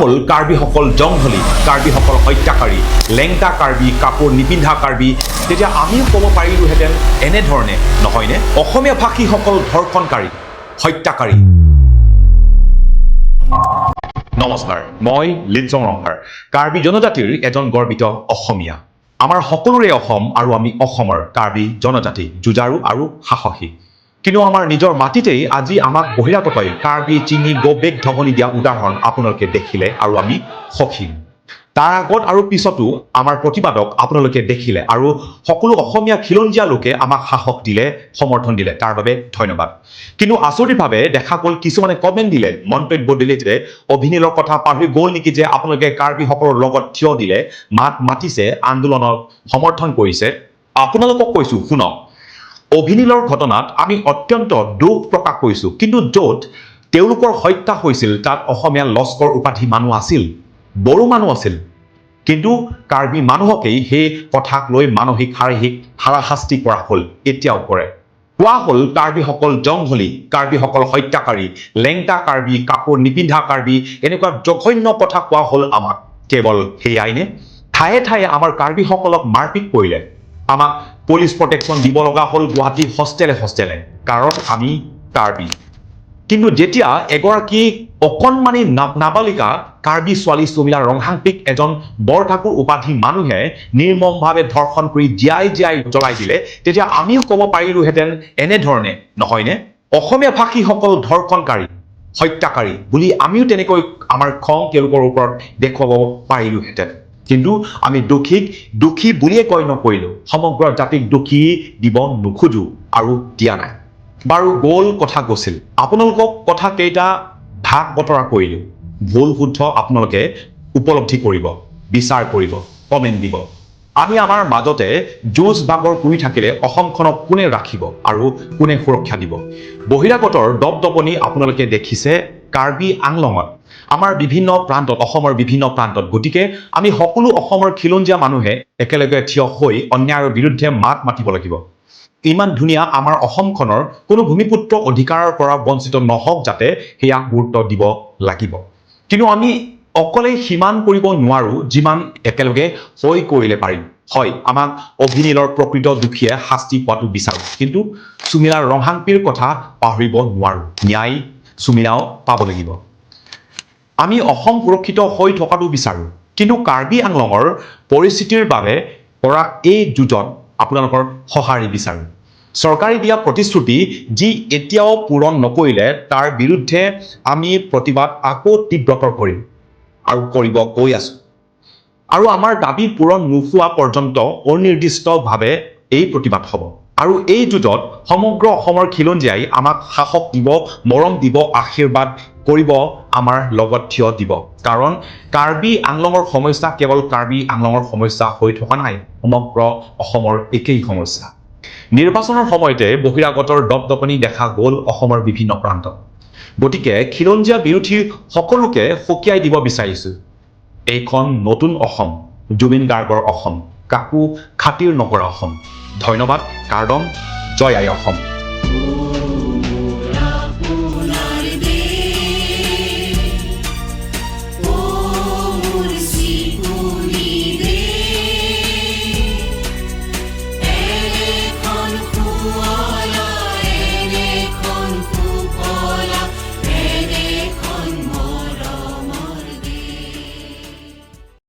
হ'ল কাৰ্বিসকল জংঘলী, কাৰ্বিসকল হত্যাকাৰী, লেংটা কাৰ্বি, কাপোৰ নিপিন্ধা কাৰ্বি, তেতিয়া আমিও ক'ব পাৰিলোহেঁতেন এনেধৰণে, নহয়নে? অসমীয়া ভাষীসকল ধৰ্ষণকাৰী, হত্যাকাৰী। নমস্কাৰ, মই লিনচং ৰংহাৰ, কাৰ্বি জনজাতিৰ এজন গৰ্বিত অসমীয়া। আমাৰ সকলোৰে অসম আৰু আমি অসমৰ কাৰ্বি জনজাতি যুঁজাৰু আৰু সাহসী। কিন্তু আমাৰ নিজৰ মাটিতেই আজি আমাক বহিৰাগতই কাৰ্বি চিঙি গবেক ধমনি দিয়া উদাহৰণ আপোনালোকে দেখিলে আৰু আমি সখী। তাৰ আগত আৰু পিছতো আমাৰ প্ৰতিবাদক আপোনালোকে দেখিলে আৰু সকলো অসমীয়া খিলঞ্জীয়া লোকে আমাক সাহস দিলে, সমৰ্থন দিলে, তাৰ বাবে ধন্যবাদ। কিন্তু আচৰিতভাৱে দেখা গ'ল, কিছুমানে কমেণ্ট দিলে, মন্তব্য দিলে যে অভিনীলৰ কথা পাহৰি গ'ল নেকি যে আপোনালোকে কাৰ্বিসকলৰ লগত থিয় দিলে, মাত মাতিছে, আন্দোলনক সমৰ্থন কৰিছে। আপোনালোকক কৈছো, শুনক, অভিনীলৰ ঘটনাত আমি অত্যন্ত দুখ প্ৰকাশ কৰিছোঁ। কিন্তু য'ত তেওঁলোকৰ হত্যা হৈছিল, তাত অসমীয়া লস্কৰ উপাধি মানুহ আছিল, বড়ো মানুহ আছিল। কিন্তু কাৰ্বি মানুহকেই সেই কথাক লৈ মানসিক, শাৰীৰিক হাৰাশাস্তি কৰা হ'ল, এতিয়াও কৰে। কোৱা হ'ল কাৰ্বিসকল জংঘলী, কাৰ্বিসকল হত্যাকাৰী, লেংটা কাৰ্বি, কাপোৰ নিপিন্ধা কাৰ্বি, এনেকুৱা জঘন্য কথা কোৱা হ'ল আমাক। কেৱল সেয়াই নে? ঠায়ে ঠায়ে আমাৰ কাৰ্বিসকলক মাৰপিট কৰিলে। আমাক পুলিচ প্ৰটেকশ্যন দিব লগা হ'ল গুৱাহাটী হোষ্টেলে হোষ্টেলে, কাৰণ আমি কাৰ্বি। কিন্তু যেতিয়া এগৰাকী অকণমানি নাবালিকা কাৰ্বি ছোৱালী চুমিলা ৰংহাংপিক এজন বৰঠাকুৰ উপাধি মানুহে নিৰ্মমভাৱে ধৰ্ষণ কৰি জীয়াই জীয়াই জ্বলাই দিলে, তেতিয়া আমিও ক'ব পাৰিলোহেঁতেন এনেধৰণে, নহয়নে? অসমীয়া ভাষীসকল ধৰ্ষণকাৰী, হত্যাকাৰী বুলি আমিও তেনেকৈ আমাৰ খং তেওঁলোকৰ ওপৰত দেখুৱাব পাৰিলোহেঁতেন। কিন্তু আমি দোষীক দোষী বুলিয়ে গণ্য নকৰিলোঁ। সমগ্ৰ জাতিক দোষী দিব নোখোজো আৰু দিয়া নাই। বাৰু, গ'ল কথা গৈছিল। আপোনালোকক কথা কেইটা ভাগ বতৰা কৰিলোঁ। ভুল শুদ্ধ আপোনালোকে উপলব্ধি কৰিব, বিচাৰ কৰিব, কমেণ্ট দিব। আমি আমাৰ মাজতে যুঁজ বাগৰ কৰি থাকিলে অসমখনক কোনে ৰাখিব আৰু কোনে সুৰক্ষা দিব? বহিৰাগতৰ দপদপনি আপোনালোকে দেখিছে কাৰ্বি আংলঙত, আমাৰ বিভিন্ন প্ৰান্তত, অসমৰ বিভিন্ন প্ৰান্তত। গতিকে আমি সকলো অসমৰ খিলঞ্জীয়া মানুহে একেলগে থিয় হৈ অন্যায়ৰ বিৰুদ্ধে মাত মাতিব লাগিব। ইমান ধুনীয়া আমাৰ অসমখনৰ কোনো ভূমিপুত্ৰ অধিকাৰৰ পৰা বঞ্চিত নহওক যাতে, সেয়া গুৰুত্ব দিব লাগিব। কিন্তু আমি অকলে সিমান কৰিব নোৱাৰোঁ, যিমান একেলগে হৈ কৰিলে পাৰিম। হয়, আমাক অভিনীলৰ প্ৰকৃত দোষীয়ে শাস্তি পোৱাটো বিচাৰোঁ, কিন্তু চুমিলা ৰংহাংপিৰ কথা পাহৰিব নোৱাৰোঁ। ন্যায় চুমিলাও পাব লাগিব। আমি অসম সুৰক্ষিত হৈ থকাটো বিচাৰোঁ, কিন্তু কাৰ্বি আংলঙৰ পৰিস্থিতিৰ বাবে কৰা এই যুঁজত আপোনালোকৰ সঁহাৰি বিচাৰোঁ। চৰকাৰে দিয়া প্ৰতিশ্ৰুতি যি এতিয়াও পূৰণ নকৰিলে, তাৰ বিৰুদ্ধে আমি প্ৰতিবাদ আকৌ তীব্ৰতৰ কৰিম আৰু কৰিব গৈ আছোঁ। আৰু আমাৰ দাবী পূৰণ নোহোৱা পৰ্যন্ত অনিৰ্দিষ্টভাৱে এই প্ৰতিবাদ হ'ব। আৰু এই যুঁজত সমগ্ৰ অসমৰ খিলঞ্জীয়াই আমাক সাহস দিব, মৰম দিব, আশীৰ্বাদ কৰিব, আমাৰ লগত থিয় দিব। কাৰণ কাৰ্বি আংলঙৰ সমস্যা কেৱল কাৰ্বি আংলঙৰ সমস্যা হৈ থকা নাই, সমগ্ৰ অসমৰ একেই সমস্যা। নিৰ্বাচনৰ সময়তে বহিৰাগতৰ দপদপনি দেখা গ'ল অসমৰ বিভিন্ন প্ৰান্তত। গতিকে খিলঞ্জীয়া বিৰোধী সকলোকে সকীয়াই দিব বিচাৰিছোঁ, এইখন নতুন অসম, জুবিন গাৰ্গৰ অসম, কাকো খাতিৰ নকৰা অসম। ধন্যবাদ। কাৰ্দম। জয় আই অসম।